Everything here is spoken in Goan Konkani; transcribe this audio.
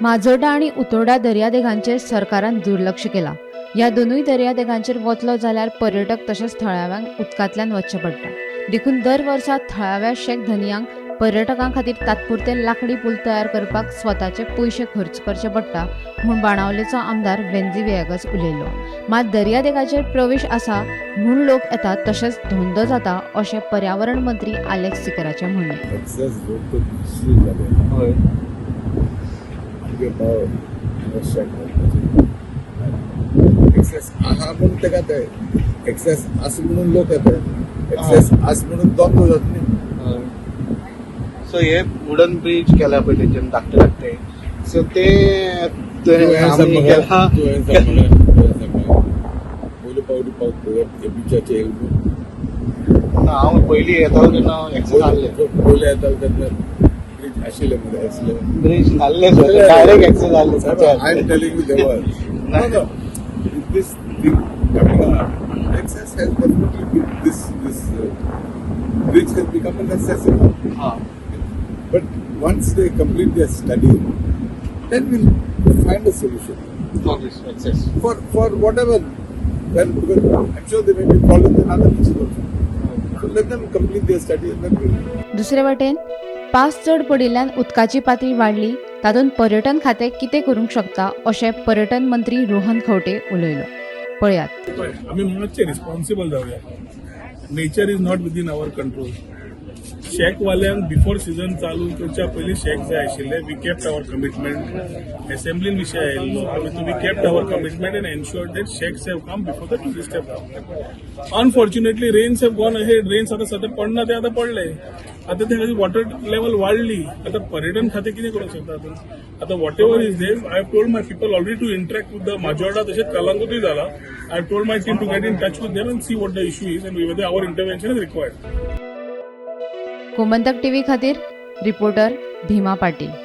माजोर्डा आनी उतोर्डा दर्यादेगांचेर सरकारान दुर्लक्ष केलां. ह्या दोनूय दर्यादेगांचेर वतलो जाल्यार पर्यटक तशेंच थळाव्यांक उदकांतल्यान वचचें पडटा. देखून दर वर्सा थळाव्या शॅक धनयांक पर्यटकां खातीर तात्पुरते लाकडी पूल तयार करपाक स्वताचे पयशे खर्च करचे पडटा म्हूण बाणावलेचो आमदार वेन्झी व्हिएगस उलयलो. मात दर्यादेगाचेर प्रवेश आसा म्हूण लोक येतात तशेंच धंदो जाता अशें पर्यावरण मंत्री आलेक्स सिकेराचें म्हणणें. एक्सेस रोड तो सुरू जाले. आमगे भाव शॅक घालपाचे एक्सेस आहा म्हणून तेका ते एक्सेस आसा म्हणून लोक येता, एक्सेस आसा म्हणून धंदो जाता न्ही. सो हे वुडन ब्रिज केला पळय तेंच्यानी धाकटे धाकटे, सो ते ते तुवें आमी सांग केला. तुवें सांग तुवें सांग, पयले पावटी पावत पळय बिचाचे. ना, हांव पयलीं येतालो तेन्ना एक्सेस आहले. पयले येतालो तेन्ना ब्रिज आशिल्ले मरे आसले. ब्रिज नाल्ले, डायरेक्ट एक्सेस आहले. I am telling you, there was. No. With this thing coming up, access has definitely been this bridge has become a necessity. हा. But once they complete their study, then we'll find a solution for this access. for whatever. Well, because I'm sure there may be problems in other beaches also. So let them complete their study and then we'll. दुसरे वटेन पावस चड पडिल्ल्यान उदकाची पातळी वाडली. तातूंत पर्यटन खातें कितें करूंक शकता अशें पर्यटन मंत्री रोहन खंवटे उलयलो. पळयात. पळय, आमी मातशे रिस्पॉन्सिबल जावया. Nature is not within our control. शॅकवाल्यांक बिफोर सिजन चालू करच्या पयलीं शॅक जाय आशिल्ले. We kept our commitment. असेंब्लीन विशय आयिल्लो आमी. We kept our commitment and ensure that shacks have come before the tourist have come. Unfortunately, rains have gone ahead. Rains आतां सद्या पडना, ते आतां पडले. आतां ते खातीर वॉटर लेवल वाडली. आतां पर्यटन खातें कितें करूंक शकता आतां? आतां whatever is there, I have told my people already to interact with the Majorda, तशेंच कलंगूटय जाला. I have told my team to get in touch with them and see what the issue is and whether our intervention is required. Gomantak TV खातीर रिपोर्टर भीमा पाटील.